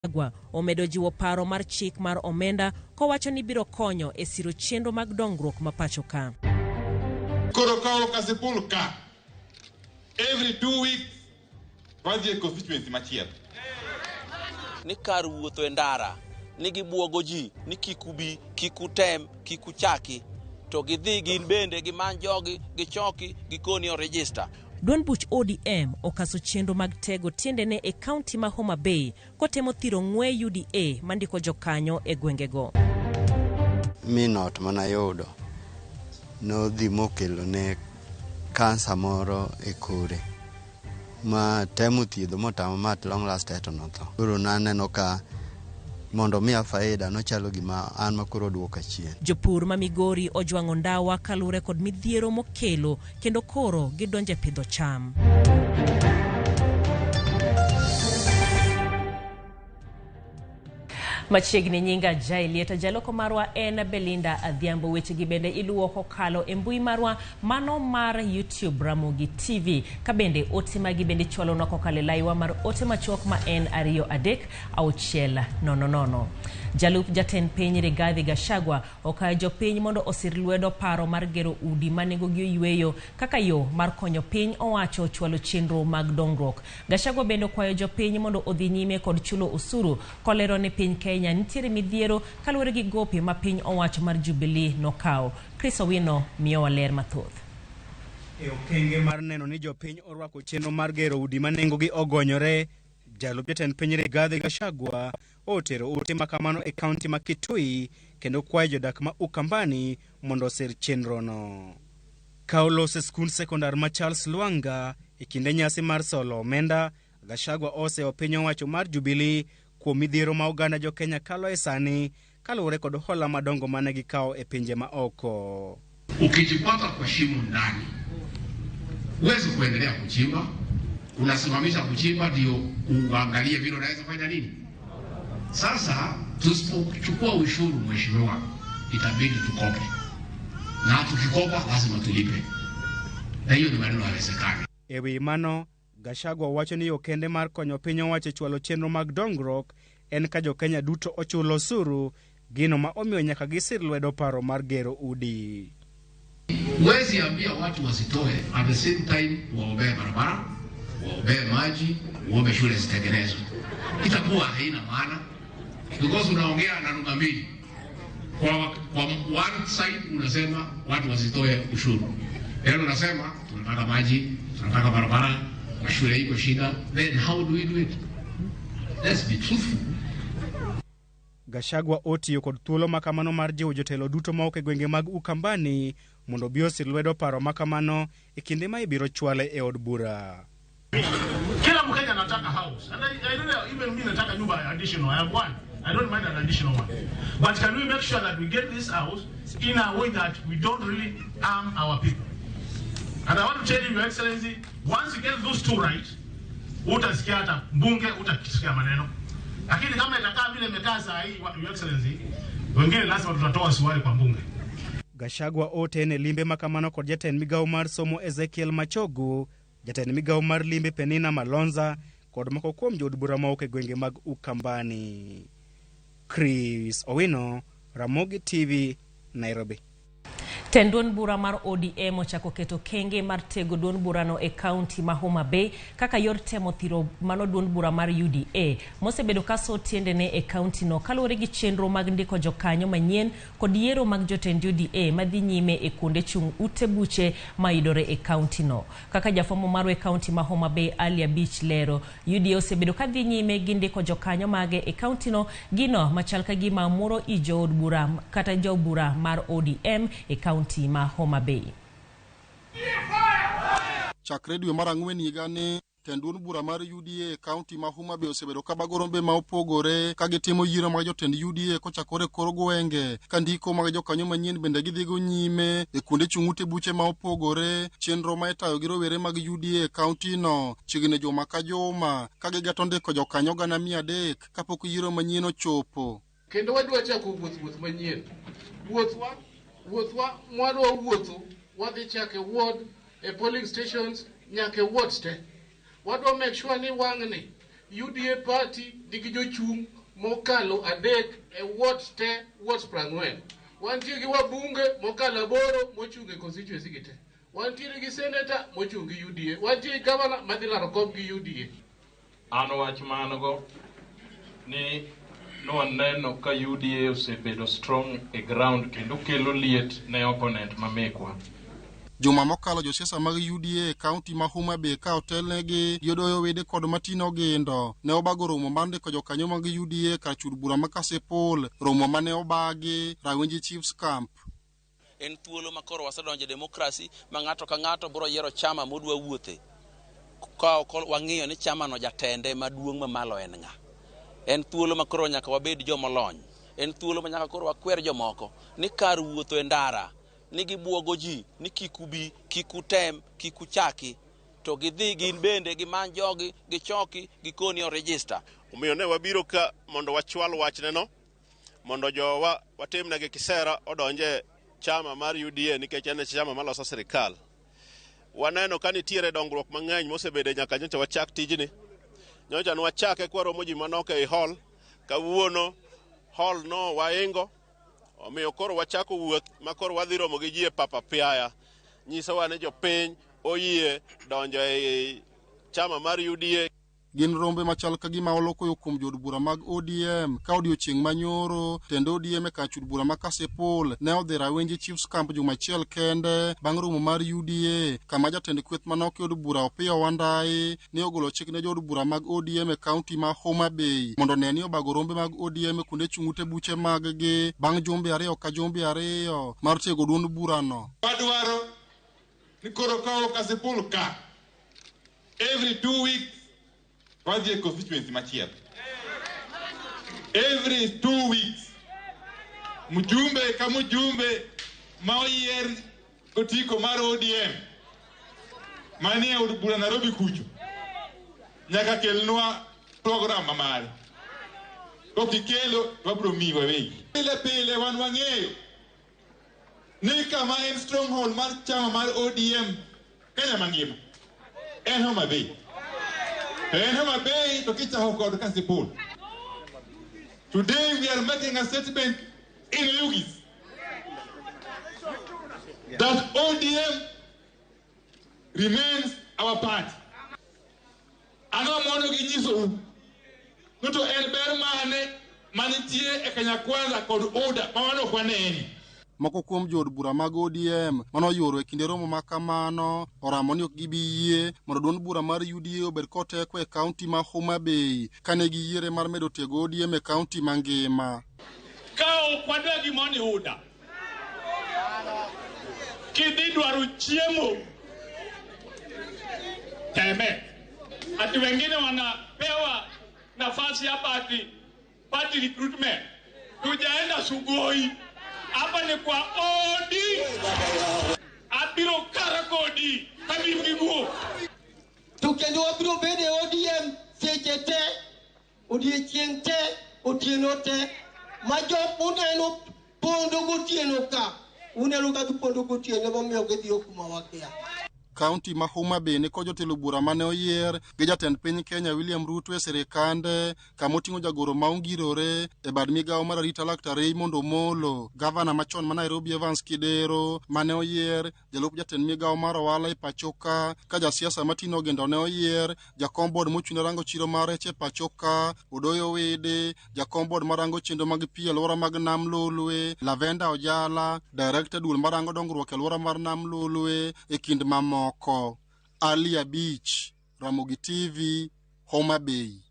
Gachagua omedo jiwo paro mar chik mar omenda kowacho ni biro konyo e siro chenro mag dongruok ma pacho ka. Koro kawo Kasipul ka every 2 weeks wadhi e constituency machielo. Ni kar wuotho e ndara ni gibuogo ji ni kik ubi, kik utem, kik uchaki, to gidhi gin bende gimany jogi gichoki gikoni o register. Duond buch ODM okaso chenro mag tego tiendene e kaunti ma Homa Bay kotemo thiro ng'we UDA mandiko jokanyo e gwengego. Min ot manayudo nodhi mokelone kansa moro e kore ma temo thiedho motamo ma at long last to notho. Koro naneno ka mondo miya faida nochalo gima an ma koro oduoka chien. Jopur ma Migori ojwang'o ndawa kaluwore kod midhiero mokelo kendo koro gidonjo e pidho cham. Machiegni nyinga Jailieta, jaloko marwa en Belinda Adhiambo. Wechegi bende iluwo kokalo e mbui marwa mano mar YouTube Ramogi TV. Ka bende ote magi bende ichwalonwa kokalo e laiwa mar ote machuok ma en 23600. Jalup jatend piny Rigathi Gachagua okayo jopiny mondo osir lwedo paro mar gero udi ma nengogi oyweyo kaka yo mar konyo piny owacho chwalo chenro mag dongruok. Gachagua bende okwayo jopiny mondo odhi nyime kod chulo osuru kolero ni piny Kenya nitiere midhiero kaluwore gi gope ma piny owacho mar Jubilee nokawo. Chris Owino miyowa ler mathoth. E okenge mar neno ni jopiny orwako chenro mar gero udi ma nengogi ogonyore, jalup jatend piny Rigathi Gachagua otero ote ma kamano e kaunti ma Kitui kendo kwayo jodak ma Ukambani mondo osir chenrono. Ka oloso e skund sekondar ma Charles Lwanga e kinde nyasi mar solo omenda, Gachagua oseyo piny owacho mar Jubilee kuom midhiero ma oganda jo Kenya kalo e sani kaluwore kod hola madongo mane gikawo e pinje ma oko. Ukijipata kwa shimo ndani, huwezi kuendelea kuchimba, unasimamisha kuchimba ndio uangalie vile unaweza fanya nini. Sasa tusipochukua ushuru, mheshimiwa, itabidi tukope, na tukikopa lazima tulipe, na hiyo ni maneno hayawezekani. E wi mano, Gachagua wacho ni yo kende mar konyo piny owacho e chwalo chenro mag dongruok en ka jokenya duto ochulo osuru, gino ma omiyo nyaka gisir lwedo paro mar gero udi. Huwezi ambia watu wasitoe, at the same time waombee barabara, waombee maji, uombe shule zitengenezwe. Itakuwa haina maana because unaongea na lugha mbili. Kwa one side unasema watu wasitoe ushuru, then unasema tunataka maji, tunataka barabara, mashule iko shida. Then how do we do it? Let's be truthful. Gachagua otiyo kod thuolo ma kamano mar jiwo jotelo duto ma e gwenge mag Ukambani mondo obi osir lwedo paro ma kamano e kinde ma ibiro chwale e od bura. Kila Mkenya anataka house. And I really, even me nataka nyumba additional. I have one. I don't mind an additional one. But can we make sure that we get this house in a way that we don't really harm our people? And I want to tell you, Your Excellency, once you get those two right, utasikia hata mbunge utasikia maneno. Lakini kama itakaa vile imekaa saa hii, Your Excellency, wengine lazima tutatoa suali kwa mbunge. Gachagua oten e limbe ma kamano kod jatend migawo mar somo Ezekiel Machogu, jatend migawo mar limbe Penina Malonza kod moko kuom jood bura mawuok e gwenge mag Ukambani. Chris Owino, Ramogi TV, Nairobi. Tend duond bura mar ODM ochako keto kenge mar tego duond burano e kaunti ma Homa Bay kaka yor temo thiro mano duond bura mar UDA mosebedo ka so tiendene e kaunti no kaluwore gi chenro mag ndiko jokanyo manyien kod yiero mag jotend UDA madhi nyime e kuonde chung' ute buche mayudore e kaunti no. Kaka jafwambo marwa e kaunti ma Homa Bay Ali Abich lero, UDA osebedo ka dhi nyime gi ndiko jokanyo mage e kaunti no, gino machal ka gima muro i jood bura kata jobura mar ODM e kaunti ma Homa Bay. Chakre dwe mar ang'wen higani, tend duond bura mar UDA e kaunti ma Homa Bay osebedo ka bago rombe ma opogore ka gitimo yiero mag jotend UDA kochakore e kor gwenge ka ndiko mag jokanyo manyien bende gidhigo nyime e kuonde chung' ute buche ma opogore. Chenro ma itayo gi rowere mag UDA e kaunti no chiegni juma ka juma ka gigeto ndiko jokanyo 300,000 kapok yiero manyien ochopo. Kendo wadwa chako wuoth, wuoth manyien. Wuothwa, wuothwa mwadwa wuotho, wadhi chako e ward, e polling stations, nyaka e wards te. Wadwa make sure ni wang'ni UDA party nigi jochung' mokalo 3 e wards te, wards 40. Wantie gi wabunge mokalo 8 mochung' e constituency gi te. Wantiere gi senator mochung' gi UDA. Wantie gi governor madhi laro kom gi UDA. An wach man go ni nwaneno ka UDA osebedo strong e ground kendo kelo liet ne opponent mamekwa. Juma mokalo josiasa mag UDA e kaunti ma Homa Bay ka otelnegi gi Odoyo Wede kod Martin Ogindo ne obago romo mar ndiko jokanyo mag UDA kar chud bura ma Kasipul, romo mane obagi Rawinji Chiefs Camp. En thuolo ma koro wasedonjo e demokrasi ma ng'ato ka ng'ato biro yiero chama modwa wuothe. Ka ok wang'iyo ni chama no jatende maduong' mamalo en ng'a. En thuolo ma koro nyaka wabed jomolony. En thuolo ma nyaka koro wakwer jomoko ni kar wuotho e ndara ni gibuogo ji ni kik ubi, kik utem, kik uchaki, to gidhi gin bende gimany jogi, gichoki, gikoni o register. Omiyo ne wabiro ka mondo wachwal wachneno, mondo jowa watimnegi kisera odonje chama mar UDA nikech en e chama maloso sirikal. Waneno ka nitiere dongruok mang'eny mosebede nyaka nyocha wachak tijni. Nyocha nwachake kwaromo ji manok ei hall, kawuono hall no waingo, omiyo koro wachako wuoth ma koro wadhi romo gi ji e pap apiaya. Nyisowa ni jopiny oyie donjo ei chama mar UDA. Gin rombe machal ka gima olokoyo kuom jood bura mag ODM ka odiochieng' manyoro tend ODM e kar chud bura ma Kasipul ne odhi Rawinji Chiefs Camp juma achiel kende bang' romo mar UDA kama jatend kweth manok e od bura Opiyo Wandayi ne ogolo chik ne jood bura mag ODM e kaunti ma Homa Bay mondo one ni obago rombe mag ODM e kuonde chung' ute buche mag gi bang' jumbe 2 ka jumbe 2 mar tiego duond burano. Wadwaro ni koro kawo Kasipul ka every 2 weeks wadhi e constituency machielo. Every 2 weeks mjumbe ka mjumbe ma oyier otiko mar ODM manie od bura Nairobi kucho nyaka kelnwa program mamare. Kokikelo to wabiro miyi wawegi. Pile pile wan wang'eyo ni kama en stronghold mar chama mar ODM Kenya mangima en Homa Bay. To en Homa Bay to kichako kod Kasipul. Today we are making a statement in Oyugis that ODM remains our party. Ang'o mondo ginyisou ni to en ber mane manitie e Kenya Kwanza kod UDA ma wan ok waneni. Moko kuom jood bura mag ODM manoyuoro e kinde romo ma kamano oramo ni ok gibi yie mondo duond bura mar UDA obed koteko e kaunti ma Homa Bay kane giyiere mar medo tego ODM e kaunti mangima. Ka ok wadwa gimoro ni UDA, kidhi dwaro chiemo teme. Ati wengine wanapewa nafasi hapa ati party recruitment. Tujaenda Sugoi. Hapa ni kwa OD. Abiro kara kodi kabiro gi guok. To kendo wabiro bedo e ODM seche te, odiechieng' te, otieno te. Ma jok uneno pondo gotieno ka, uneno ka gipondo gotieno emomiyo gidhiyo kuma wakia. Kaunti ma Homa Bay ni kod jotelo bura mane oyier gi jatend piny Kenya William Ruto e sirikande kama oting'o jagoro ma ongirore e bad migawo mar arita Laktar Raymond Omolo, gavana machon ma Nairobi Evans Kidero mane oyier, jalup jatend migawo mar ohala e pacho ka, ka jasiasa Martin Ogindo ne oyier, jakom board mochung' ne rango chiro mar rech e pacho ka, Odoyo Wede, jakom board marango chenro mag pi e alwora mag Nam Lolwe, Lavenda Ojala, director duol marango dongruok e alwora mar Nam Lolwe, e kind mamoko. Ali Abich, Ramogi TV, Homa Bay.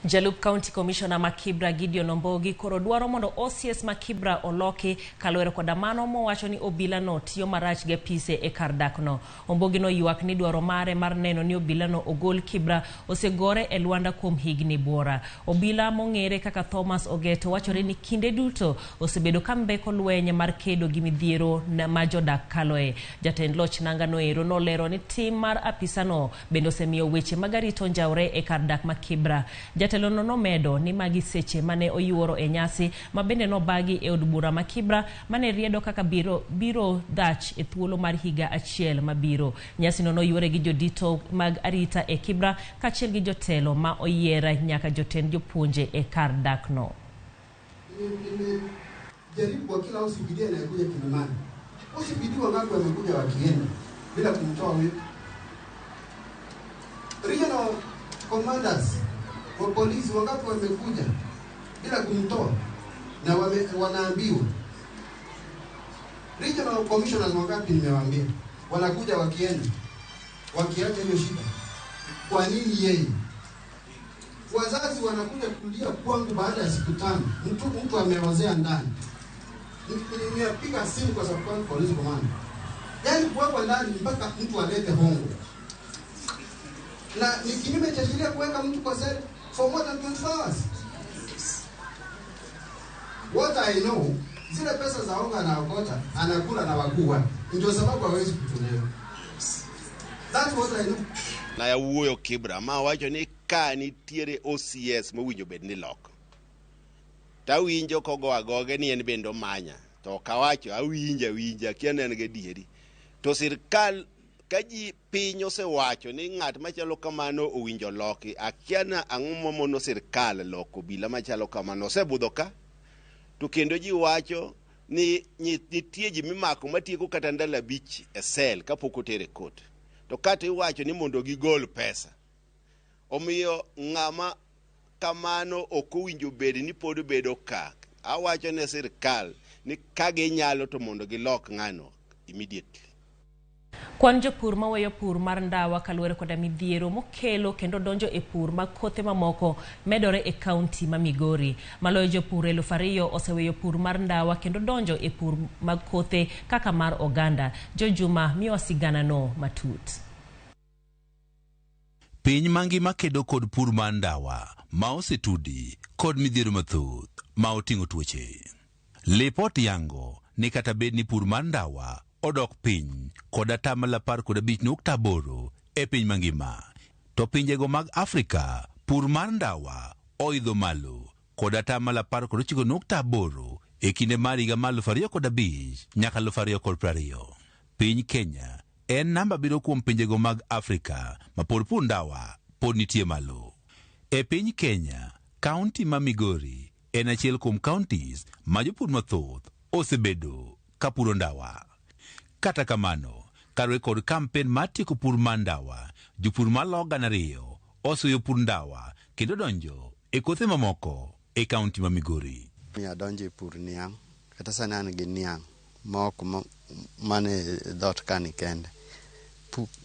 Jalup County Commissioner ma Kibra Gideon Ombogi koro dwaro mondo OCS ma Kibra oloki kaluwore koda mano mowacho ni obila no tiyo marach gi apise e kar dak no. Ombogi noywak ni dwaro mare mar neno ni obila no ogol Kibra osegore e lwanda kuom higni buora. Obila mong'ere kaka Thomas Ogeto wachore ni kinde duto osebedo ka mbeko lweny mar kedo gi midhiero ma jodak kaloe. Jatend loch nanga noero nolero ni tim mar apisano bende osemiyo weche mag arita onjawre e kar dak ma Kibra. Jatend Jatelono nomedo ni magi seche mane oyuoro e nyasi ma bende nobagi e od bura ma Kibra mane riedo kaka biro dhach e thuolo mar higa achiel mabiro. Nyasino noyuore gi jodito mag arita e Kibra kaachiel gi jotelo ma oyier nyaka jotend jopuonje e kar dakno. Nimejaribu kwa kila OCPD anayekuja Kilimani. OCPD wangapi wamekuja wakienda bila kumtoa huyu? Regional commanders wa polisi wangapi wamekuja bila kumtoa na wanaambiwa? Regional commissioners wangapi nimewaambia wanakuja wakienda wakiacha hiyo shida. Kwa nini yeye? Wazazi wanakuja kulia kwangu baada ya siku 5, mtu ameozea ndani. Nimepiga simu kwa sababu polisi command. Yaani kuwekwa ndani mpaka mtu alete hongo. Na ni kinyume cha sheria kuweka mtu kwa cell for more than 24 hours. What I know, zile pesa za hongo anaokota, anakula na wakuu wake. Ndio sababu hawezi kutolewa. That's what I know. Na ya wuoyo Kibra ma wacho ni ka nitiere OCS mowinjo bed ni loko. Tawinjo kogo agoge ni en bende omanya. To ok awacho, awinja akia ni en gadieri. To sirkal ka ji piny osewacho ni ng'at machalo kamano owinjo loki, akia na ang'o mamono sirkal loko obila machalo kamano. Osebudho ka. To kendo ji wacho ni nitie ji mimako matieko kata ndalo 5 e sel kapok otere kot. To kata iwacho ni mondo gigol pesa. Omiyo ng'ama kamano ok owinjo bed ni pod bedo ka. Awacho ne sirkal ni ka ginyalo to mondo gilok ng'ano immediately. Kwan jopur maweyo pur mar ndawa kaluwore koda midhiero mokelo kendo donjo e pur mag kothe mamoko medore e kaunti ma Migori. Maloyo jopur 2000 oseweyo pur mar ndawa kendo donjo e pur mag kothe kaka mar oganda. Jojuma miyo sigana no matut. Piny mangima kedo kod pur mar ndawa ma osetudi kod midhiero mathoth ma oting'o tuoche. Lipot yango ni kata bed ni pur mar ndawa odok piny kod 15.8% e piny mangima, to pinjego mag Afrika pur mar ndawa oidho malo kod 19.8% e kinde mar higa mar 2005 nyaka 2020. Piny Kenya en namba 7 kuom pinjego mag Afrika ma pur ndawa pod nitie malo. E piny Kenya, kaunti ma Migori en achiel kuom counties ma jopur mathoth osebedo kapuro ndawa. Kata kamano, kaluwore kod kampen mar tieko pur mar ndawa, jopur maloyo 200 oseweyo pur ndawa kendo donjo e kothe mamoko e kaunti ma Migori. Mi adonjo e pur niang', kata sani an gi niang' ma ok mane dhoot kani kende.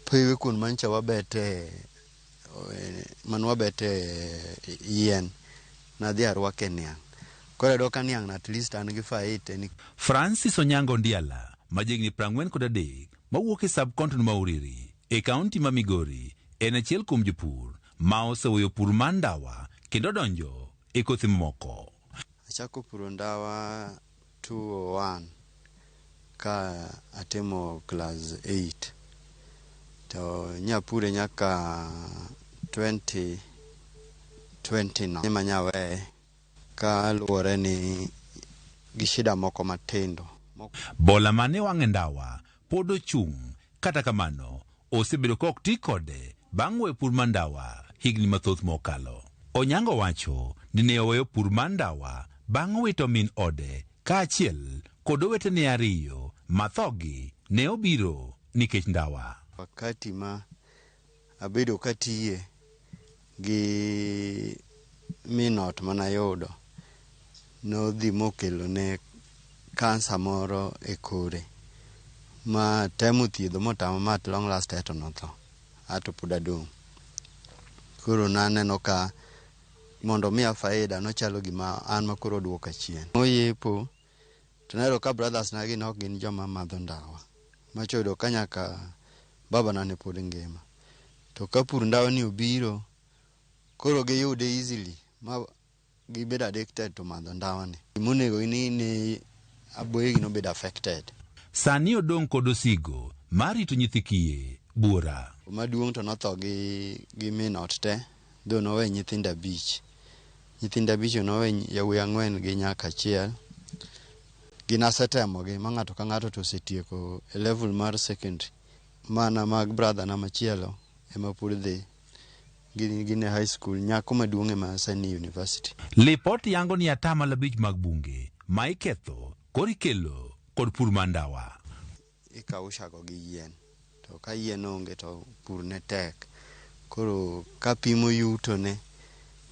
Pewe kuon mancha wabete manwabete yien nadhi arwake niang'. Koro ayudo ka niang' at least an gi faite ni. Francis Onyango Ndiala ma jahigni 43 mawuok e sub-county ma Uriri e kaunti ma Migori en achiel kuom jopur ma oseweyo pur mar ndawa kendo donjo e kothe mamoko. Achako puro ndawa 2001 ka atimo class 8 to nyapure nyaka 2020 no manyaweye ka luwore ni gi shida moko matindo. Bola mane wang' e ndawa pod ochung', kata kamano osebedo ka ok ti kode bang' weyo pur mar ndawa higni mathoth mokalo. Onyango wacho ni ne oweyo pur mar ndawa bang' wito min ode kaachiel kod owetene 2 ma thogi ne obiro nikech ndawa. Wakati ma abedo katiye gi min ot manayudo nodhi mokelo ne kansa moro e kore ma temo thiedho motama ma at long last to notho, ato pod adong'. Koro naneno ka mondo miya faida nochalo gima an ma koro duoka chien. Oyepo to nayudo ka brothers na gi ne ok gin joma madho ndawa. Machoyudo ka nyaka babana ne pod ngima. To ka pur ndawa ni obiro, koro giyude easily ma gibedo addicted to madho ndawa ni. Gimonego ni aboyegi nobedo affected. Sani odong' kod osigo mar rito nyithi kiye buora. Maduong' to notho gi min ot te, dho nowe nyithindo 5. Nyithindo 5 nowe yawuoyi 4 gi nyako 1. Gin asetemogi ma ng'ato ka ng'ato to osetieko e level mar secondary. Mana mag brother na machielo ema pod dhi. Gin e high school, nyako maduong' ema sani university. Lipot yango ni 5% mag bunge ma iketho koro ikelo kod pur mar ndawa. Ikaushago gi yien, to ka yien onge to pur ne tek. Koro kapimo yutone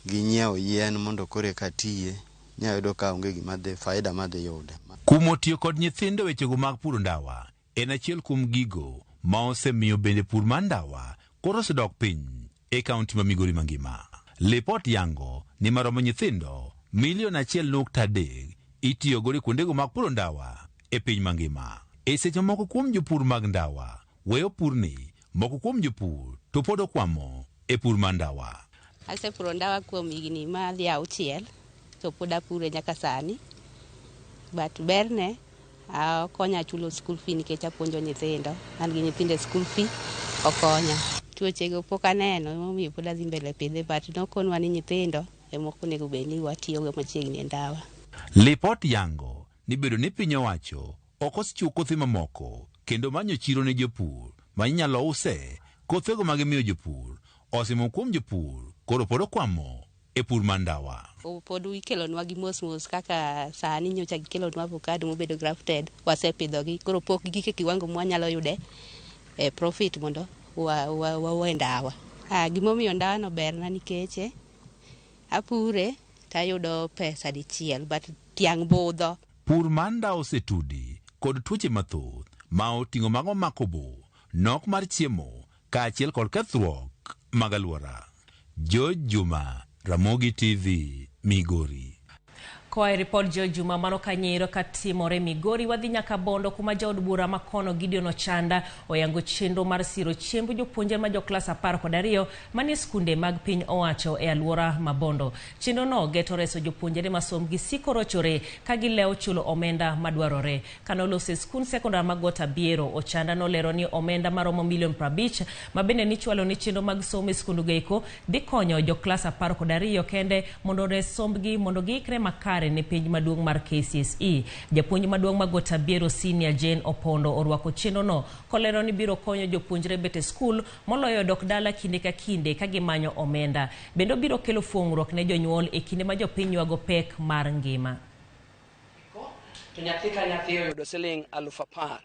gi nyiewo yien mondo koro eka tiye, nyayudo ka onge gima dhi faida madhi yude. Kumo tiyo kod nyithindo wechego mag puro ndawa en achiel kuom gigo ma osemiyo bende pur mar ndawa koro osedok piny e kaunti ma Migori mangima. Lipot yango ni maromo nyithindo milion 1.3 itiyo godo kuondego mag puro ndawa e piny mangima. E seche moko kuom jopur mag ndawa weyo purni, moko kuom jopur to pod okwamo e pur mar ndawa. Asepuro ndawa kuom higni madhi 6 to pod apure nyaka sani. But berne okonya chulo school fee nikech apuonjo nyithindo. An gi nyithindo e school fee okonya. Tuochego pok aneno emomiyo pod adhi mbele pidhe, but nokonwa ni nyithindo ema ok onego bed ni watiyogo machiegni e ndawa. Lipot yango ni bedo ni piny owacho ok osechiwo kothe mamoko kendo manyo chiro ne jopur ma inyalo use kothego ma gimiyo jopur osimo kuom jopur koro pod okwamo e pur mar ndawa. Pod ikelonwa gi mos mos kaka sani nyocha gikelonwa avocado mobedo grafted, wasepidhogi koro pok gik e kiwango mwanyalo yude e profit mondo wawe ndawa. Gimomiyo ndawa no berna nikech apure tayudo pesa dichiel, but tiang' budho. Pur mar ndawa osetudi kod tuoche mathoth ma oting'o mago mako bo, nok mar chiemo kaachiel kod kethruok mag alwora. George Juma, Ramogi TV, Migori. Koa e ripod George Juma mano kanyero katimore Migori, wadhi nyaka Bondo kuma jaod bura makono Gideon Ochanda oyango chenro mar siro chiemb jopuonjre ma joklas 12 manie skunde mag piny owacho e alwora ma Bondo. Chenro no geto reso jopuonjre ma sombgi siko rochore ka gilewo chulo omenda madwarore. Kanoloso e skund sekondar ma Got Abiero, Ochanda nolero ni omenda maromo milion 50 ma bende nichwalo ni chenro mag somo e skundego eko dhi konyo joklas 12 kende mondo ores sombgi mondo giikre makare ne penj maduong' mar KCSE. Japuonj maduong' ma Got Abiero Senior Jane Opondo orwako chenro no kolero ni biro konyo jopuonjre bet e skul moloyo dok dala kinde ka kinde ka gimanyo omenda. Bende obiro kelo fuong'ruok ne jonyuol e kinde ma jopiny ywago pek mar ngima. To nyathi ka nyathi oyudo siling 10,000.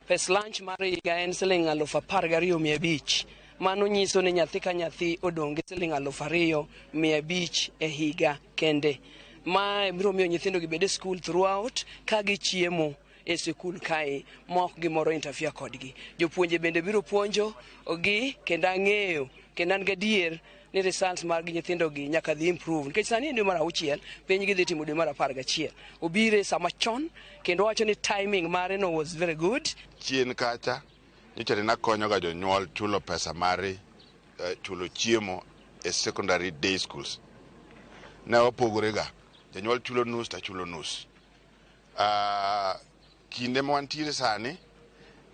Pes lunch mar higa en siling 12,500. Mano nyiso ni nyathi ka nyathi odong' gi siling 2,500 e higa kende. Ma biro miyo nyithindo gibed e school throughout ka gichiemo e sikul kae ma ok gimoro interfere kodgi. Jopuonje bende biro puonjo gi kendo ang'eyo kendo an gadier ni results mag nyithindo gi nyaka dhi improve nikech sani en dwe mar 6, penj gidhi timo dwe mar 11. Obire sama chon kendo wacho ni timing mare no was very good. Chien kacha nyocha nakonyoga jonyuol chulo pesa mar chulo chiemo e secondary day schools. Ne wapogorega, janyuol chulo nus to achulo nus. Kinde ma wantiere sani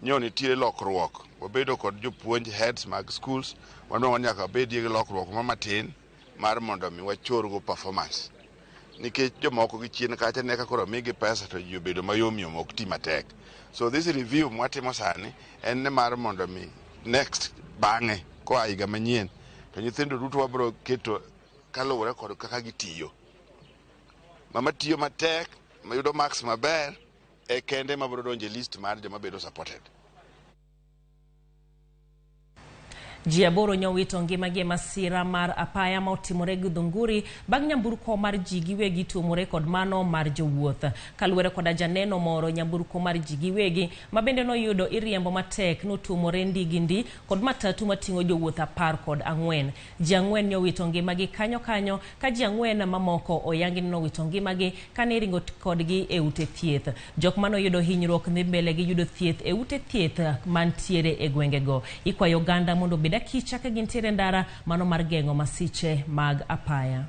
nyo nitiere lokruok, wabedo kod jopuonj heads mag schools, wanwang'o ni nyaka wabedie gi lokruok ma matin mar mondo mi wachorgo performance. Nikech jomoko gi chien kacha ne ka koro migi pesa to ji obedo mayom yom ok ti matek. So this review mwatimo sani en ni mar mondo mi next bang'e koa higa manyien to nyithindo duto wabiro keto kaluwore kod kaka gitiyo. Mama tiyo matek, mayudo marks maber, e kende mabiro donjo e list mar joma bedo supported. Ji 8 nyowito ngimagi e masira mar apaya ma otimore Githunguri bang' nyamburko mar ji giwegi tuomore kod mano mar jowuoth. Kaluwore koda janeno moro, nyamburko mar ji giwegi ma bende noyudo iriembo matek notuomore ndi gi ndi kod matatu mating'o jowuoth 14. Ji 4 nyowito ngimagi kanyo kanyo ka ji 4 mamoko oyangi ni nowito ngimagi kane iringo kodgi e ute thieth. Jok manoyudo hinyruok dhi mbele gi yudo thieth e ute thieth mantiere e gwengego. Ikwayo oganda mondo obed akicha ka gintiere ndara mano mar geng'o masiche mag apaya.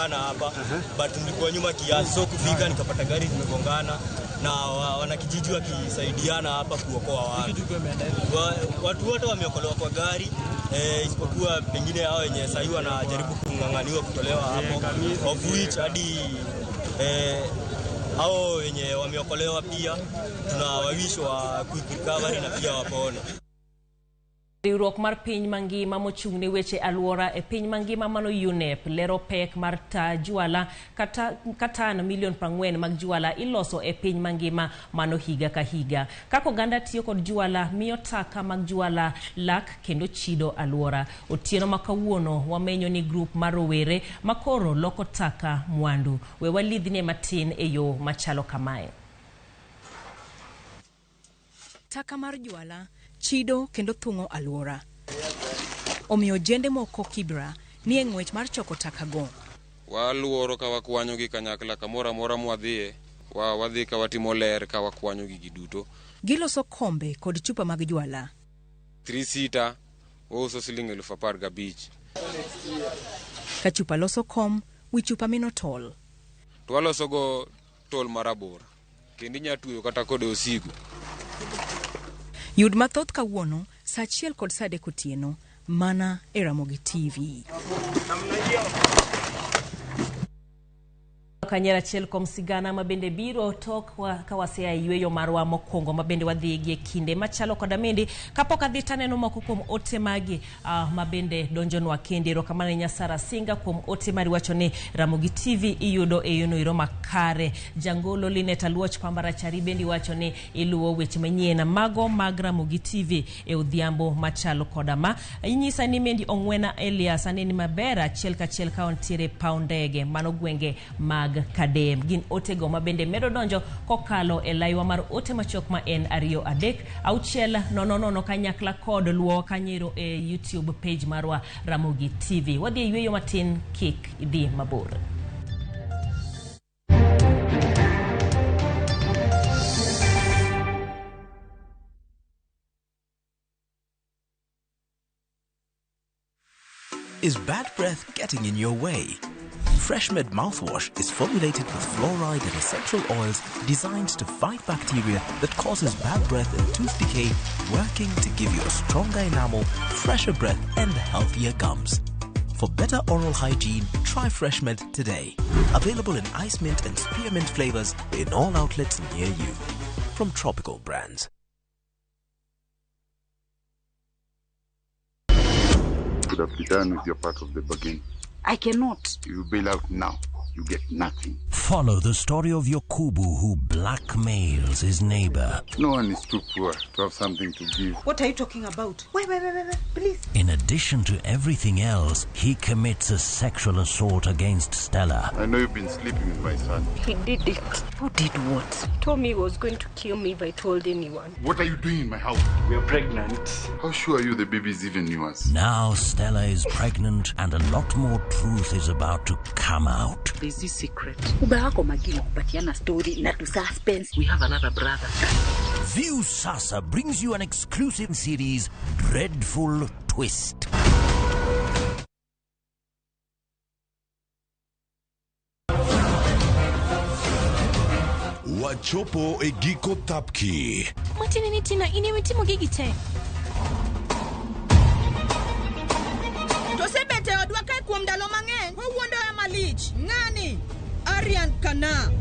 zimegongana hapa, but nilikuwa nyuma kiasi, so kufika nikapata gari zimegongana na wanakijiji wakisaidiana hapa kuokoa watu. Watu wote wameokolewa kwa gari, isipokuwa pengine hao wenye sahii wanajaribu kung'ang'aniwa kutolewa hapo, of which hadi hao wenye wameokolewa pia tunawawish wa quick recovery na pia wapone. Riwruok mar piny mangima mochung' ne weche alwora e piny mangima mano UNEP lero pek mar ta juala kata tan milion 40 mag juala iloso e piny mangima mano higa ka higa. Kaka oganda tiyo kod juala miyo taka mag juala lak kendo chido alwora. Otieno ma kawuono wamenyo ni grup mar rowere makoro loko taka mwandu. We walidhne matin e yo machalo kamae. Taka mar juala chido kendo thung'o alwora. Omiyo ojende moko Kibra nie ng'wech mar choko taka go. Waluoro ka wakwanyo gi kanyakla kamoro amora mwadhiye, wadhi ka watimo ler ka wakwanyo gigi duto. Giloso kombe kod chupa mag juala. 3 seater wauso siling 15,000. Ka chupa loso kom, wi chupa mino tol. To waloso go tol marabora kendo inya tueyo kata kode osigo. Yud mathoth kawuono saa 1 kod saa 3 otieno mana e Ramogi TV. Kanyera achiel kuom sigana mabende biro tok ka wasea yweyo marwa mokwongo mabende wadhi gi e kinde machalo koda mendi kapok adhi taneno moko kuom ote magi mabende donjonwa kende. Erokamano ne Nyasara Singa kuom ote mari wacho ni Ramogi TV iyudo e yono iro makare. Jangolo Linet Aluoch Pambarachari bendi wacho ni iluwo weche manyien mago mag Ramogi TV e odhiambo machalo koda ma. Inyisa ni mendi Ong'wena Elias aneni maber achiel kachiel ka ontiere paw ndege mano gwenge mag Kadem. Gin otego mabende medo donjo kokalo e laiwa mar ote machuok ma en 2 3 6 0 0 kanyakla kod luwo kanyero e YouTube page marwa Ramogi TV. Wadhi e yweyo matin, kik idhi mabor. Is bad breath getting in your way? FreshMed mouthwash is formulated with fluoride and essential oils designed to fight bacteria that causes bad breath and tooth decay, working to give you a stronger enamel, fresher breath, and healthier gums. For better oral hygiene, try FreshMed today. Available in ice mint and spearmint flavors in all outlets near you. From Tropical Brands. Could have done with your part of the bargain. I cannot. You bail out now, you get nothing. Follow the story of Yokubu who blackmails his neighbor. No one is too poor to have something to give. What are you talking about? Wait, please. In addition to everything else, he commits a sexual assault against Stella. I know you've been sleeping with my son. He did it. Who did what? He told me he was going to kill me if I told anyone. What are you doing in my house? We are pregnant. How sure are you the baby is even yours? Now Stella is pregnant and a lot more truth is about to come out. There's this secret. Story suspense. We have another brother. View Sasa brings you an exclusive series, Dreadful Twist. Wachopo e giko thapki. Matineni tina ine mitimo gigi te. Tosebete odwa kae kuom ndalo mang'eny, wawuondowa malich. Ng'ani Arian Kana.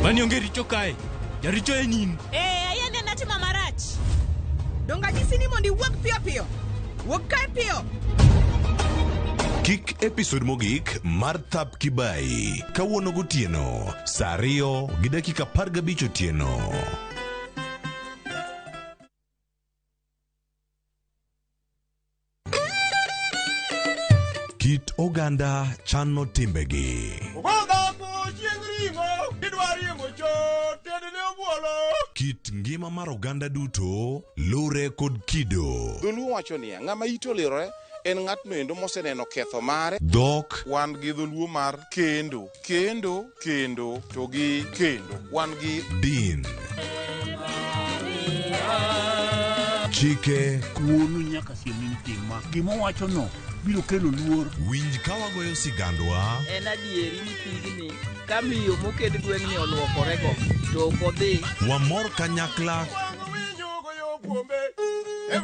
Mani onge richo kae. Jaricho en in. Ayende natimo marach. Donga nyisi ni mondo iwuog piyo piyo. Wuog kae piyo. Kik episode mogik mar Thap Kibai. Kawuono gotieno, saa 2:15 otieno. Kit oganda chano timbegi. Kit ngima mar oganda duto lure kod kido. Dholuo wacho niya, ng'ama ite olirore en ng'atno endo moseneno ketho mare. Dhok. Wan gi dholuo mar kendo, kendo, kendo, to gi kendo. Wan gi din. Chike. Wuonu nyaka siem ni nitie ma. Gima owacho no Biro kelo luor. Winj ka wagoyo sigandwa. En adieri ni pigni ka miyo moket gweng'ni oluokorego to ok odhi. Wamor kanyakla.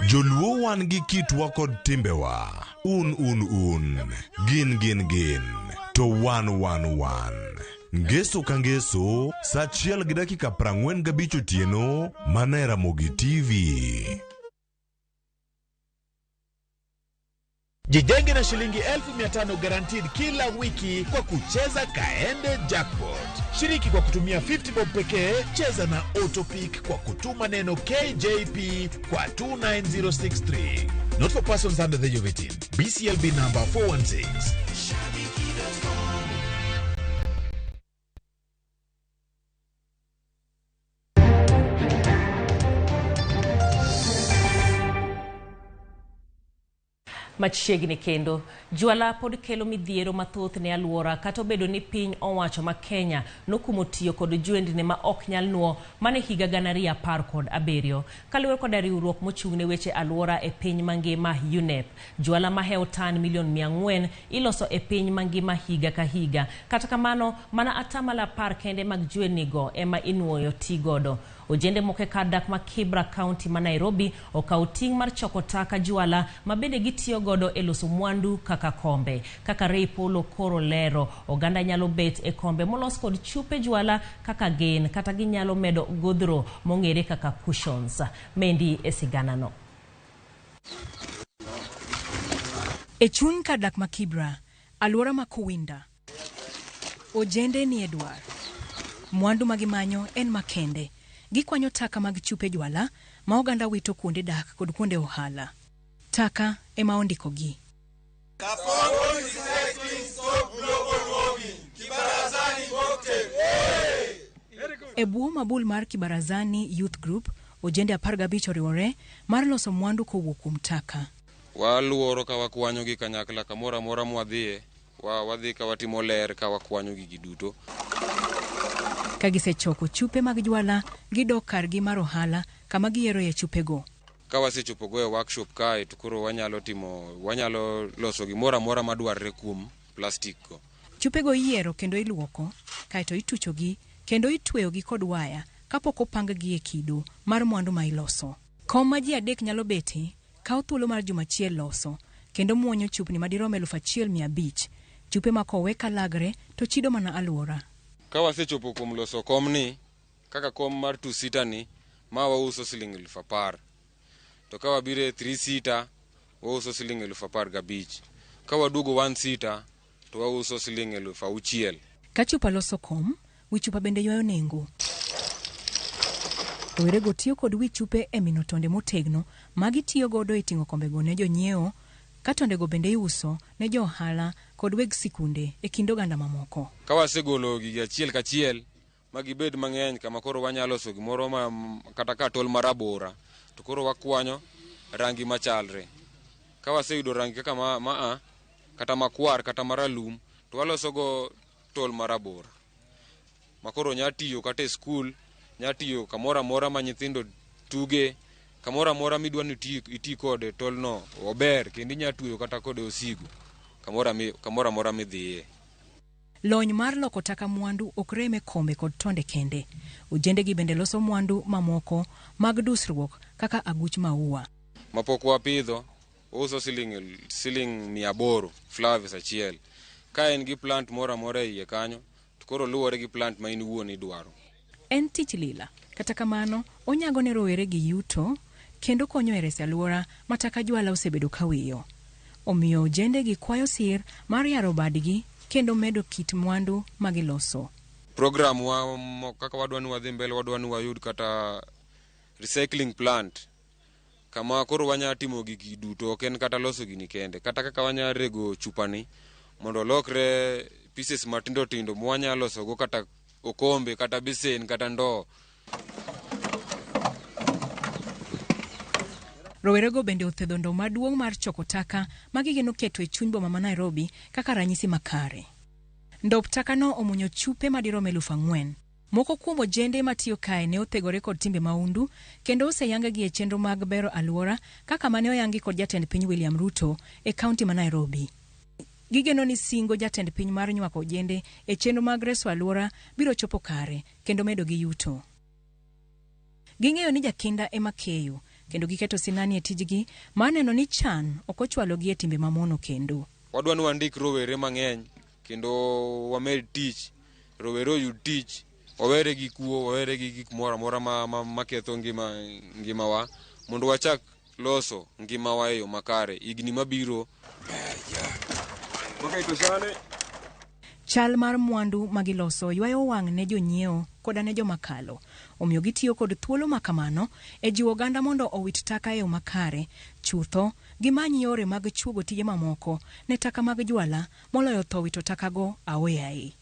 Joluo wan gi kitwa kod timbewa. Un un un. Gin gin gin. To wan wan wan. Ngeso ka ngeso, sa 1:45 otieno, mana e Ramogi TV. Jijenge na shilingi 500,000 guaranteed kila wiki kwa kucheza Kaende Jackpot. Shiriki kwa kutumia 50 bob pekee, cheza na Autopick kwa kutuma neno KJP kwa 29063. Not for persons under the age of 18. BCLB number 416. Machiegni kendo, juala pod kelo midhiero mathoth ne alwora kata obedo ni piny owacho ma Kenya nokumo tiyo kod jwendni ma ok nyal nuo mane higa 2017. Kaluwore koda riwruok mochung' ne weche alwora e piny mangima UNEP, juala mahewo tan milion 400 iloso e piny mangima higa ka higa. Kata kamano, mana 10% kende mag jwendnigo ema inuoyo ti godo. Ojende moko e kar dak ma Kibra County ma Nairobi okawo ting' mar choko taka juala ma bende gitiyo godo e loso mwandu kaka kombe. Kaka Ray Polo koro lero, oganda nyalo bet e kombe molos kod chupe juala kaka gin, kata ginyalo medo godhro mong'ere kaka cushions. Mendi e siganano. E chuny kar dak ma Kibra, alwora ma Kowinda, ojende ni e dwar. Mwandu ma gimanyo en makende. Gikwanyo taka mag chupe jwala ma oganda wito kuonde dak kod kuonde ohala. Taka ema ondikogi. E bwo mabul mar Kibarazani Youth Group, ojende 15 oriwore mar loso mwandu kowuok kuom taka. Waluoro ka wakwanyo gi kanyakla kamoro amora mwadhiye, wadhi ka watimo ler ka wakwanyo gigi duto. Ka gisechoko chupe mag jwala, gidok kargi mar ohala kama giyieroe chupego. Ka wasechopo go e workshop kae to koro wanyalo loso gimoro amora madwarre kuom plastic go. Chupego iyiero kendo iluoko, kaeto ituchogi kendo itweyogi kod waya kapok opang-gi e kido mar mwandu ma iloso. Kom ma ji 3 nyalo betie kawo thuolo mar juma achiel loso kendo muonyo chupni madirom 1500. Chupe ma kowe kalagre to chido mana alwora. Ka wasechopo kuom loso komni, kaka kom mar 2-seater ni, ma wauso siling 10,000. To ka wabiro e 3-seater, wauso siling 15,000. Ka waduogo 1-seater, to wauso siling 6,000. Ka chupa loso kom, wi chupa bende ywayo nengo. Rowerego tiyo kod wi chupe e mino tonde motegno ma gitiyo godo e ting'o kombego ne jonyiewo, ka tondego bende iuso ne jo ohala kod weg sikunde e kind oganda mamoko. Ka wasegolo gigi achiel kachiel ma gibed mang'eny kama koro wanyalo loso gimoro ma kata ka tol marabora, to koro wakwanyo rangi machalre. Ka waseyudo rangi kaka ma kata makwar kata maralum, to waloso go tol marabora ma koro nya tiyo kata e skul, nya tiyo kamoro amora ma nyithindo tuge, kamoro amora midwa ni iti kode tolno ober, kendo inya tweyo kata kode osigo kamoro amora midhiye. Lony mar loko taka mwandu ok rem e kombe kod tonde kende. Ojendegi bende loso mwandu mamoko mag dusruok kaka aguch maua. Mapok wapidho, uso siling 800 flowers achiel. Ka en gi plant moro amora e iye kanyo, to koro luwore gi plant ma in iwuon idwaro. En tich lila, kata kamano onyago ne rowere gi yuto kendo konyo e reso alwora ma taka jwala osebedo ka wiyo. Omiyo ojendegi kwayo sir mar yaro badgi kendo medo kit mwandu ma giloso. Program wa kaka wadwa ni wadhi mbele, wadwa ni wayud kata recycling plant kama koro wanya timo gigi duto, ok en kata loso gini kende, kata kaka wanya rego chupani mondo olokre pieces matindo tindo mwanya losogo kata okombe kata besen kata ndoo. Rowerego bende othedho ndoo maduong' mar choko taka ma gigeno keto e chuny boma ma Nairobi kaka ranyisi makare. Ndop takano omunyo chupe madirom 4,000. Moko kuom ojende matiyo kae ne othegore kod timbe mahundu kendo oseyang gi e chenro mag bero alwora kaka mane oyangi kod jatend piny William Ruto e kaunti ma Nairobi. Gigeno ni singo jatend piny mar nywako ojende e chenro mag reso alwora biro chopo kare kendo medo gi yuto. Ging'eyo ni jakinda ema keyo kendo giketo sinani e tijgi mar neno ni chan ok ochwalogi e timbe mamono kendo. Wadwa ni wandik rowere mang'eny kendo wamed tich, rowere oyud tich, wawere gi kuo, wawere gi gik moro amora maketho ngimawa mondo wachak loso ngimawa e yo makare higni mabiro. Chal mar mwandu ma giloso ywayo wang' ne jonyiewo koda ne joma kalo. Omiyo gitiyo kod thuolo ma kamano e jiwo oganda mondo owit taka e yo makare. Chutho, gimany yore mag chuogo tije mamoko ne taka mag jwala moloyo tho wito takago aoyaye.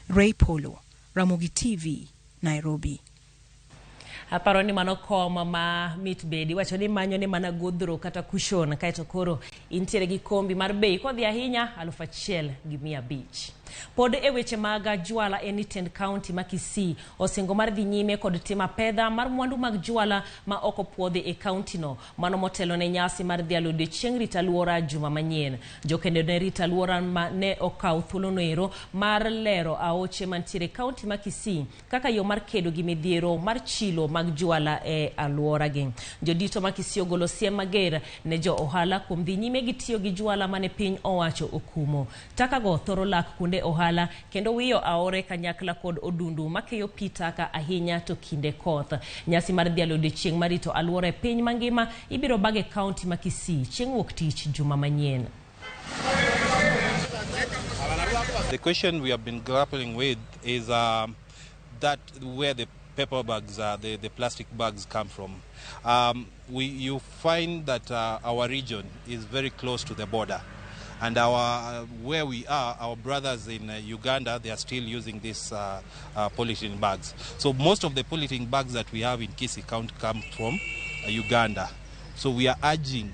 Ray Polo, Ramogi TV, Nairobi. Aparo ni mano kom ma mit bedi iwacho ni manyo ne mana godhro kata cushion kaeto koro intiere gi kombi mar bei kodhi ahinya 1500. Pod e weche mag jwala en ni tend kaunti ma Kisii osingo mar dhi nyime kod timo apedha mar mwandu mag jwala ma ok opuodhi e kaunti no, mano motelo ne nyasi mar dhialo odiochieng' rito alwora juma manyien. Jokendo ne rito alwora ma ne okawo thuolono ero mar lero aoche mantiere e kaunti ma Kisii kaka yo mar kedo gi midhiero mar chilo mag jwala e alworagi. Jodito ma Kisii ogolo siem mager ne jo ohala kuom dhi nyime gi tiyo gi jwala mane piny owacho okumo. Takago thoro lak kuonde ohala kendo wiyo aore kanyakla kod odundu makeyo pi taka ahinya to kinde koth. Nyasi mar dhialo odiochieng' mar rito alwora e piny mangima ibiro bag e kaunti ma Kisii chieng' wuok tich juma manyien. The question we have been grappling with is that where the paper bags, the plastic bags come from. You find that our region is very close to the border. And where we are, our brothers in Uganda, they are still using these polythene bags. So most of the polythene bags that we have in Kisii County come from Uganda. So we are urging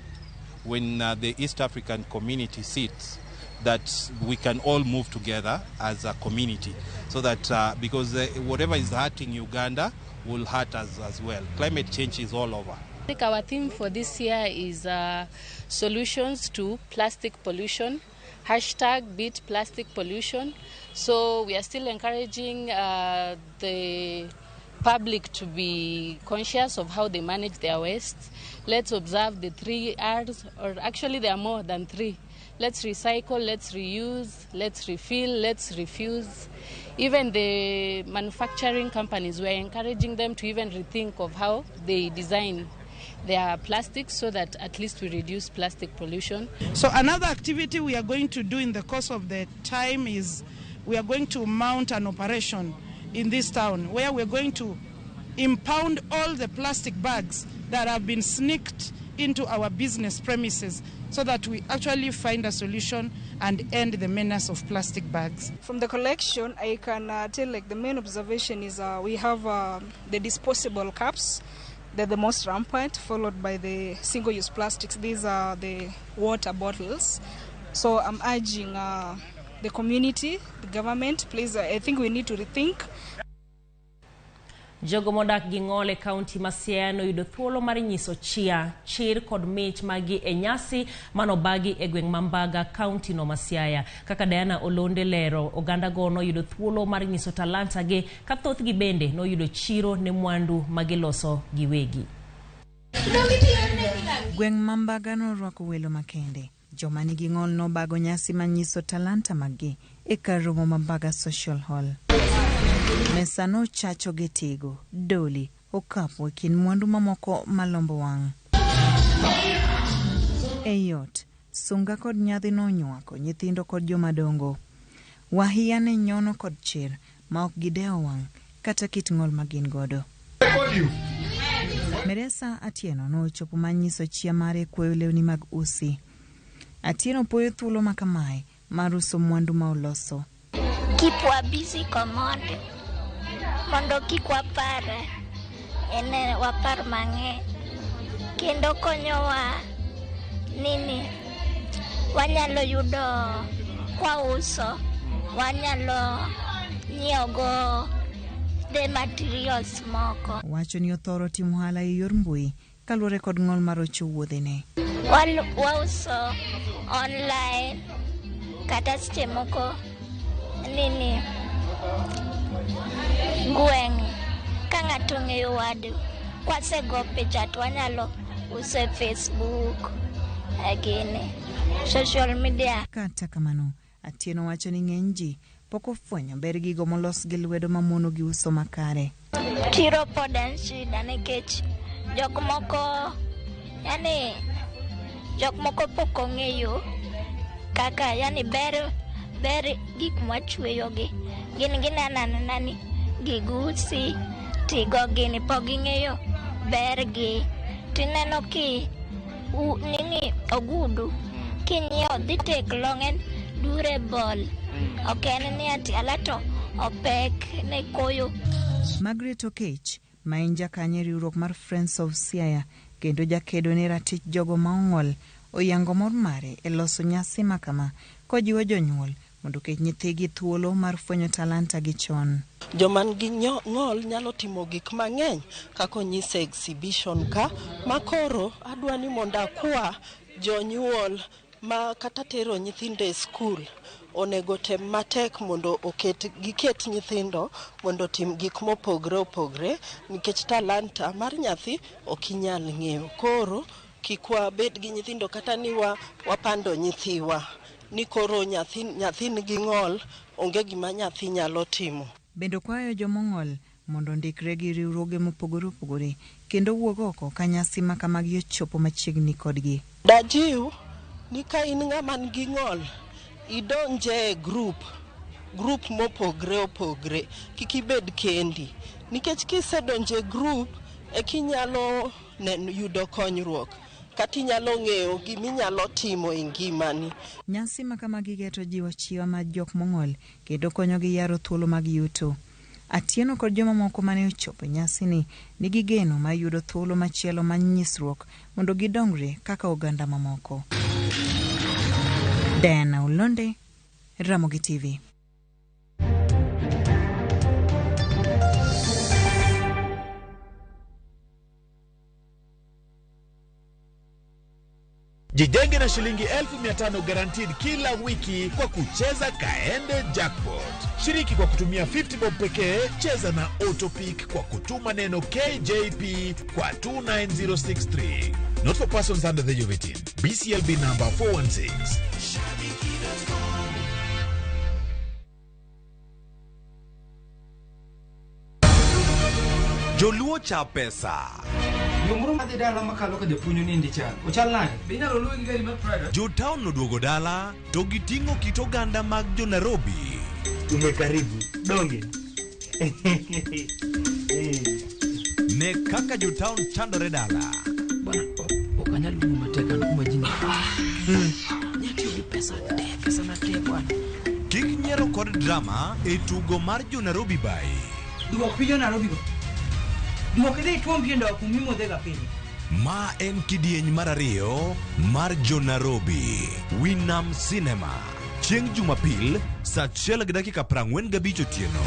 when the East African community sits that we can all move together as a community, so that because whatever is hurting Uganda will hurt us as well. Climate change is all over. I think our theme for this year is solutions to plastic pollution, hashtag beat plastic pollution. So we are still encouraging the public to be conscious of how they manage their waste. Let's observe the 3 R's, or actually there are more than 3. Let's recycle, let's reuse, let's refill, let's refuse. Even the manufacturing companies, we're encouraging them to even rethink of how they design their plastics so that at least we reduce plastic pollution. So another activity we are going to do in the course of the time is we are going to mount an operation in this town where we're going to impound all the plastic bags that have been sneaked into our business premises so that we actually find a solution and end the menace of plastic bags. From the collection, I can tell the main observation is we have the disposable cups. They're the most rampant, followed by the single-use plastics. These are the water bottles. So I'm urging the community, the government, please, I think we need to rethink. Jogo modak gi ng'ol e kaunti ma Siaya noyudo thuolo mar nyiso chia, chir kod mich magi e nyasi manobagi e gweng' ma Mbaga, kaunti no ma Siaya. Kaka Diana Olonde lero, oganda go noyudo thuolo mar nyiso talanta gi ka thothgi bende noyudo chiro ne mwandu magiloso giwegi. Gweng' ma Mbaga norwako welo makende. Joma nigi ng'ol nobago nyasi manyiso talanta maggi e kar romo ma Mbaga Social Hall. Mesa nochacho gi tigo, doli, okapu e kind mwandu mamoko malombo wang'. Ei ot, sunga kod nyadhi nonywako nyithindo kod jomadongo. Wahia ne nyono kod chir ma ok gidewo wang' kata kit ng'ol ma gin godo. Meresa Atieno nochopo manyiso chia mare e kwoyo lewni mag usi. Atieno puoyo thuolo ma kamae mar uso mwandu ma oloso. Keep wa busy komode mondo kik wapar en wapar mang'eny kendo konyowa nini wanyalo yudo kwa uso wanyalo nyiewogo the materials moko. Wacho ni othoro timo ohala e yor mbui kaluwore kod ng'ol mar rocho wuodhene. Wauso online kata seche moko nini gweng' ka ng'ato ong'eyo wadu kwasego picha to wanyalo uso e Facebook gini social media. Kata kamano, Atieno wacho ni ng'eny ji pok ofwenyo ber gigo molos gi lwedo mamono gi uso makare. Chiro pod en shida nikech jok moko yani jok moko pok ong'eyo kaka yani ber gik mwachweyogi gin gineno anena ni gigusi tigo gini pok ging'eyo ber gi tineno ki nini ogudu kinyiewo dhi take long en durable ok en ni ati alato opek ne koyo. Margaret Okech ma en jakanyo e riwruok mar Friends of Siaya kendo jakedo ne ratich jogo ma ong'ol oyango mor mare e loso nyasi ma kama kojiwo jonyuol mondo oket nyithigi thuolo mar fwenyo talanta gi chon. Joma nigi ng'ol nyalo timo gik mang'eny kaka onyis e exhibition ka makoro adwa ni mondo akwa jonyuol ma kata tero nyithindo e skul onego tem matek mondo giket nyithindo mondo otim gik mopogre opogre nikech talanta mar nyathi ok inyal ng'eyo. Koro kik wabed gi nyithindo kata ni wapando nyithiwa ni koro nyathi nigi ng'ol onge gima nyathi nyalo timo. Bende okwayo jomong'ol mondo ondikre gi riwruoge mopogore opogore kendo wuog oko ka nyasi ma kamagi ochopo machiegni kodgi. Dajiw ni ka in ng'ama nigi ng'ol idonje e grup mopogre opogre, kik ibed kendi nikech kisedonje e grup ekinyalo yudo konyruok kata inyalo ng'eyo giminyalo timo e ngimani. Nyasi ma kamagi geto jiwo chiwa mar jok mong'ol kendo konyogi yaro thuolo mag yuto. Atieno kod jomamoko mane ochopo e nyasini nigi geno mar yudo thuolo machielo mar nyisruok mondo gidongre kaka oganda mamoko. Diana Olonde, Ramogi TV. Jijenge na shilingi 1500 guaranteed kila wiki kwa kucheza Kaende Jackpot. Shiriki kwa kutumia 50 bob pekee, cheza na Autopick kwa kutuma neno KJP kwa 29063. Not for persons under the age of 18. BCLB number 416. Joluo cha pesa. Jomoro madhi dala makalo ka japuonj onindi cha. Ochal nade? Be inyalo luwe gi gari mar Prado? Jo town oduogo dala to giting'o kit oganda mag jo Nairobi. Umekaribu donge. Ne kaka jo town chandore dala. Bwana, ok anyal luwo matek an kuma ji Nyatiyo gi pesa te, pesa na te bwana. Kik nyiero kod drama e tugo mar jo Nairobi bai. Duok pi jo Nairobi go. Duok idhi ituom pi e ndowo kumimodhega pile. Ma en kidieny mar ariyo mar jo Nairobi. Winam Cinema. Chieng' Jumapil saa 1:45 otieno.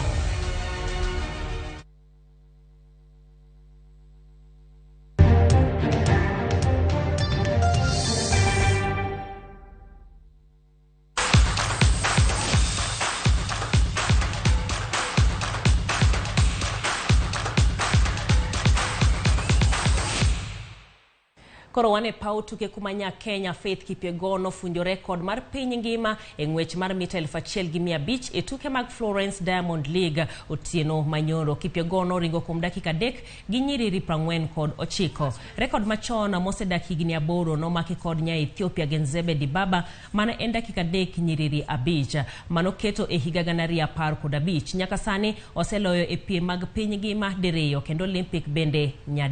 Koro wan e paw tuke kuma nya Kenya Faith Kipyegon nofunjo rekod mar piny ngima e ng'wech mar mita 1500 e tuke mag Florence Diamond League otieno manyoro. Kipyegon noringo kuom dakika 3 gi nyiriri 49. Rekod machon mosedak higni 8 nomaki kod nya Ethiopia Genzebe Dibaba mane en dakika 3 nyiriri 5 manoketo e higa 2015. Nyaka sani oseloyo e piem mag piny ngima diriyo kendo Olympic bende nyadi.